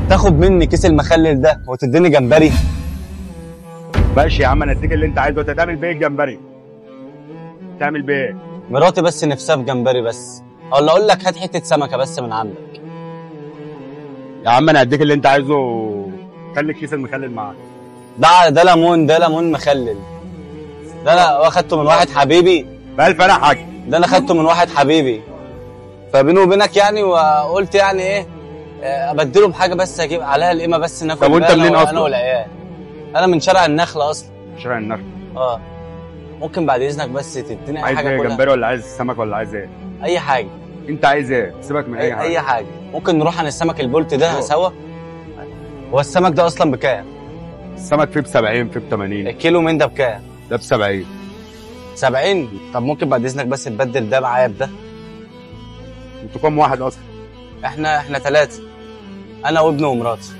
تاخد مني كيس المخلل ده وتديني جمبري؟ ماشي يا عم، انا اديك اللي انت عايزه. انت تعمل بيه الجمبري؟ تعمل بيه ايه؟ مراتي بس نفسها في جمبري بس، ولا اقول لك هات حتة سمكة بس من عندك. يا عم انا هديك اللي انت عايزه، خلي الكيس المخلل معاك. ده ليمون، ده ليمون مخلل. ده انا واخدته من واحد حبيبي. بألف انا حاج. ده انا خدته من واحد حبيبي، فبيني وبينك يعني، وقلت يعني ايه ابدله بحاجة بس اجيب عليها القيمة بس ناكل. طب وانت منين اصلا؟ انا والعيال. انا من شارع النخلة اصلا. شارع النخلة؟ اه. ممكن بعد اذنك بس تديني اي حاجة؟ عايز ايه، جمبري ولا عايز سمك ولا عايز ايه؟ اي حاجة. انت عايز ايه؟ سيبك من اي حاجة. اي حاجة. ممكن نروح عن السمك البولت ده سوا؟ هو السمك ده اصلا بكام؟ السمك فيه ب 70، فيه ب 80. الكيلو من ده بكام؟ ده ب 70. 70؟ طب ممكن بعد اذنك بس تبدل ده معايا بده؟ انتوا كام واحد اصلا؟ احنا 3، انا وابني ومراتي.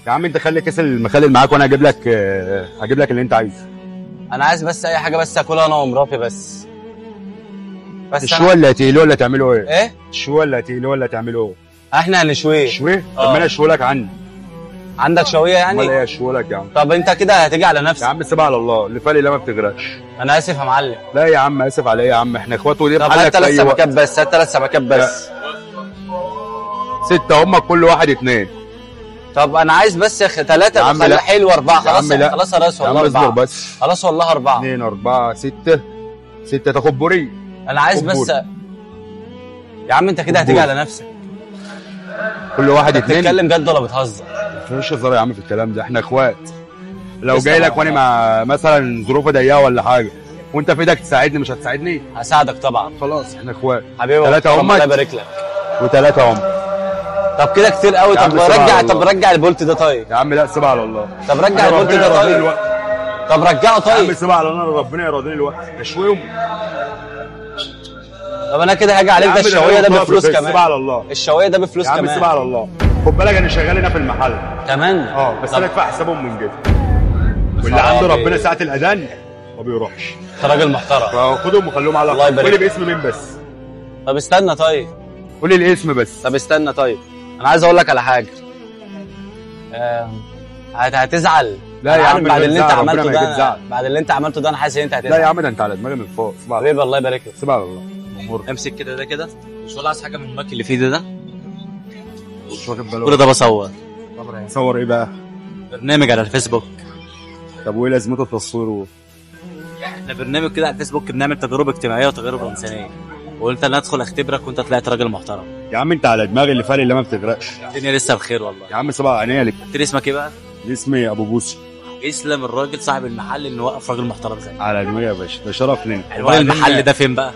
يا عم انت خلي كيس المخلل معاك وانا هجيب لك، هجيب لك اللي انت عايزه. انا عايز بس اي حاجة بس اكلها انا ومراتي بس. بس تشويه ولا تقلوه ولا تعملوا ايه؟ ايه؟ تشويه ولا تقلوه ولا تعملوا ايه؟ احنا هنشويه. شوية؟ طب ما انا اشوي لك عندي. عندك شوية يعني؟ امال ايه اشوي لك يا عم؟ طب انت كده هتيجي على نفسك. يا عم سيبها على الله، اللي فالي لا ما بتغرقش. انا اسف يا معلم. لا يا عم اسف على ايه يا عم، احنا اخوات ودي طب هات 3 سمكات بس، هات 3 سمكات بس. 6 هم كل واحد 2. طب انا عايز بس 3 خلي حلو 4. خلاص خلاص يا ريس والله 4 بس. خلاص والله 4. 2 4 6 6 تاخد بوري. انا عايز بس يا عم انت كده هتيجي على نفسك. كل واحد 2. بتتكلم جد ولا بتهزر؟ مفيش هزار يا عم في الكلام ده، احنا اخوات. لو جاي لك وانا مع مثلا ظروفي ضيقه ولا حاجة وانت في ايدك تساعدني، مش هتساعدني؟ هساعدك طبعا. خلاص احنا اخوات حبيبي. 3 امك الله يبارك لك. و3 امك. طب كده كتير قوي. طب رجع، طب رجع البولت ده طيب. يا عم لا سيبها على الله. طب رجع البولت ده طيب. طب رجعه طيب. يا عم سيبها على الله، ربنا يراضيني الوقت. اشويهم. طب انا كده هاجي عليك. ده الشويه ده بفلوس كمان. سيبها على الله. الشويه ده بفلوس كمان. يا عم سيبها على الله. خد بالك انا شغال هنا في المحل كمان. اه بس انا ادفع حسابهم من جد. واللي عنده ربنا ساعة الاذان ما بيروحش. انت راجل محترم. فخدهم وخليهم على الله. يبارك. قول لي باسم مين بس. طب استنى طيب. قول لي الاسم بس. طب استنى طيب، انا عايز اقول لك على حاجة. هتزعل. لا يا عم بعد اللي انت عملته ده، بعد اللي انت عملته ده انا حاسس ان انت هتزعل. لا يا عم ده انت على دماغي من فوق. حبيبي الله يبارك لك. سيبها على الله. امسك كده ده كده. مش ولا عايز حاجة من المايك اللي في ده. مش واخد باله. كل ده بصور. صور ايه بقى؟ برنامج على الفيسبوك. طب وايه لازمته التصوير؟ احنا برنامج كده على الفيسبوك بنعمل تجارب اجتماعية وتجارب انسانيه، وقلت انا ادخل اختبرك وانت طلعت راجل محترم. يا عم انت على دماغي اللي فارق اللي ما بتغرقش. الدنيا لسه بخير والله. يا عم سيبها عينيا لك. قلت لي اسمك ايه بقى؟ اسمي ابو بوسي. يسلم الراجل صاحب المحل انه وقف راجل محترم زيك. على دماغي يا باشا، ده شرف لنا. عنوان المحل ده فين بقى؟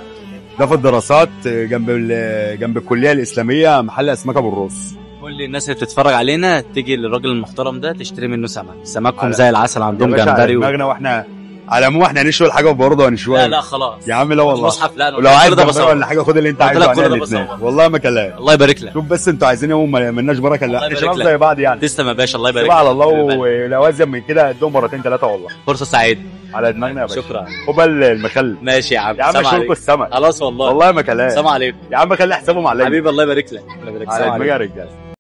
ده في الدراسات جنب الكلية الاسلامية، محل اسماك ابو الرز. كل الناس اللي بتتفرج علينا تيجي للراجل المحترم ده تشتري منه سمك، سمكهم زي العسل، عندهم جمبري دماغنا. واحنا على العموم احنا هنشوي الحاجة وبرضه هنشويها. لا لا خلاص يا عم، لا والله مصحف. لا ولو عايز جمبري ولا حاجة خد اللي انت عايزه. الاثنين والله ما كلام. الله يبارك لك. شوف بس انتوا عايزين يوم ما مالناش بركة. لا احنا شباب زي بعض يعني. تسلم يا باشا، الله يبارك لك. على الله، ولو ازيد من كده ادوهم مرتين ثلاثة والله. فرصة سعيدة. على دماغنا يا باشا. شكرا. قبل المخل. ماشي يا عم. يا عم اشوفكم السمك. خلاص والله. والله ما كلام. سلام عليكم يا عم، خلي حسابهم عليا حبيبي. الله يبارك لك. الله يبارك لك. على دماغي يا رجاله.